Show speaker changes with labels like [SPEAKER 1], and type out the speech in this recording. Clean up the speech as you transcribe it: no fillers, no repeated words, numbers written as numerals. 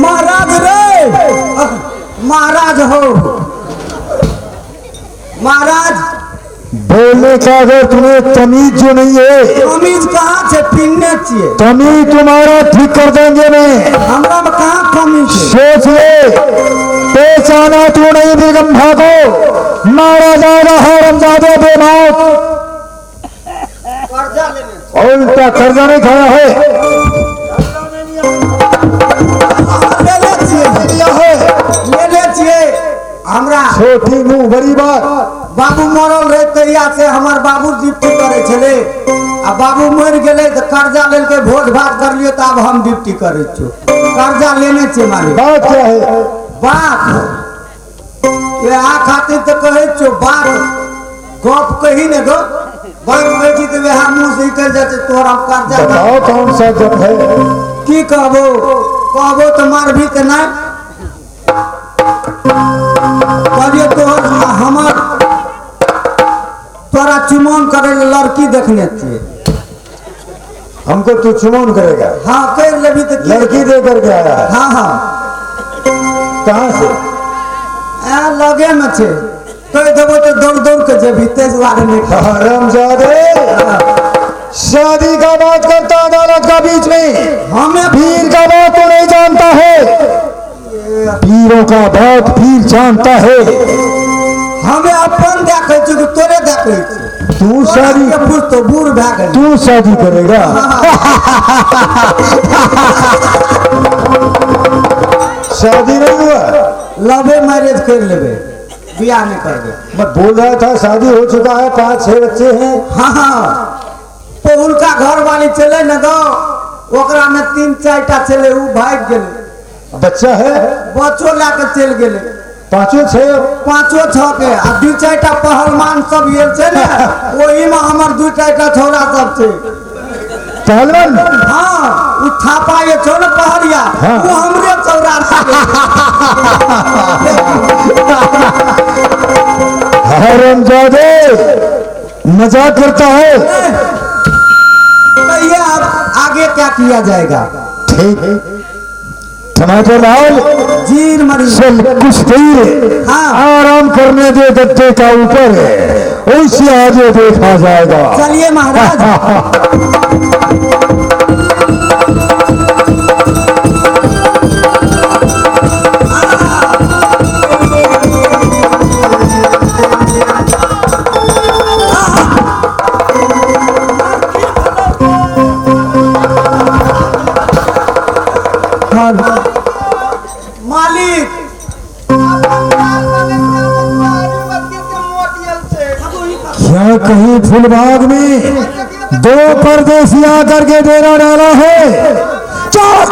[SPEAKER 1] महाराज रे, महाराज हो महाराज।
[SPEAKER 2] बोलने का अगर तुम्हें तमीज जो नहीं है।
[SPEAKER 1] तमीज कहाँ से पीने चाहिए?
[SPEAKER 2] तमीज तुम्हारा ठीक कर देंगे मैं।
[SPEAKER 1] हमरा में कहाँ कमी है?
[SPEAKER 2] सोच ले, पहचाना तू नहीं बेगम को, मारा जाएगा हरामजादे बेमौत।
[SPEAKER 1] कर्जा लेने
[SPEAKER 2] उल्टा कर्जा नहीं खाया है,
[SPEAKER 1] लेले छियै,
[SPEAKER 2] लिया है।
[SPEAKER 1] लेले छियै। हमरा
[SPEAKER 2] छोटी मुंह बड़ी बात।
[SPEAKER 1] बाबू मरल रहे तहिया से हमर बाबू ड्यूटी करे छलै, आ बाबू मरि गेलै तऽ कर्जा लेलकै, भोज भात करलियै, तऽ आब हम ड्यूटी करै छियौ। कर्जा लेने छियै मालिक।
[SPEAKER 2] बात क्या है?
[SPEAKER 1] बात इएह खातिर तऽ कहै छियौ, बात गप कही ने गो, बात कहै छी तऽ वएह मुँह से निकलि जाइ छै, तोहर हम कर्जा।
[SPEAKER 2] बताओ कौन सा गप है?
[SPEAKER 1] की कहबो? कहबो तऽ मारबी तऽ नहि? कहलियै तोहर हमर तोरा चुमौन करे लए लड़की देखने छियै।
[SPEAKER 2] हमको तू चुमौन करेगा?
[SPEAKER 1] हाँ, कर लेबी तऽ की?
[SPEAKER 2] लड़की दे करके आया है?
[SPEAKER 1] हाँ हाँ।
[SPEAKER 2] कहाँ से?
[SPEAKER 1] ए लगे में छै, कहि देबो तऽ दौड़ दौड़ के जेबी, ताहि दुआरे नहि कहब।
[SPEAKER 2] हरामजादे, शादी का बात करता अदालत का बीच में।
[SPEAKER 1] हमें
[SPEAKER 2] वीर का बात तो नहीं जानता है, वीरों का बात वीर जानता है।
[SPEAKER 1] हमे अपन देखै छियै कि तोरे देखै छियै?
[SPEAKER 2] तू शादी
[SPEAKER 1] के पूछतो, बूढ़ भए गेल।
[SPEAKER 2] तू शादी करेगा? शादी नहीं हुआ?
[SPEAKER 1] लवे मैरिज कर लेबै, बियाह नहि करबै।
[SPEAKER 2] मैं बोल रहा था शादी हो चुका है, 5-6 बच्चे हैं।
[SPEAKER 1] हाँ हाँ, पहिलका घरवाली चले ने गो, ओकरा में 3-4 टा छलै, उ भागि गेलै।
[SPEAKER 2] बच्चा है?
[SPEAKER 1] बच्चो लए के चलि गेलै।
[SPEAKER 2] 5-6?
[SPEAKER 1] 5-6 के, आ 2-4 टा पहलवान सब गेल छै ने, ओहिमे हमर 2-4 टा छौड़ा सब छै।
[SPEAKER 2] पहलवान?
[SPEAKER 1] हाँ, उ थापा ये छौ ने पहरिया।
[SPEAKER 2] हाँ।
[SPEAKER 1] उ हमरे छौड़ा छै।
[SPEAKER 2] हरामजादे, मजाक करता है।
[SPEAKER 1] तो ये अब आगे क्या किया जाएगा?
[SPEAKER 2] ठीक, टमाटर लाल।
[SPEAKER 1] जीर मरी।
[SPEAKER 2] चल कुछ देर
[SPEAKER 1] हाँ।
[SPEAKER 2] आराम करने दे गद्दे का ऊपर, उसे आगे देखा जाएगा।
[SPEAKER 1] चलिए महाराज। मालिक,
[SPEAKER 2] क्या कहीं फुलबाग में 2 परदेसी आकर के डेरा डाला है? चार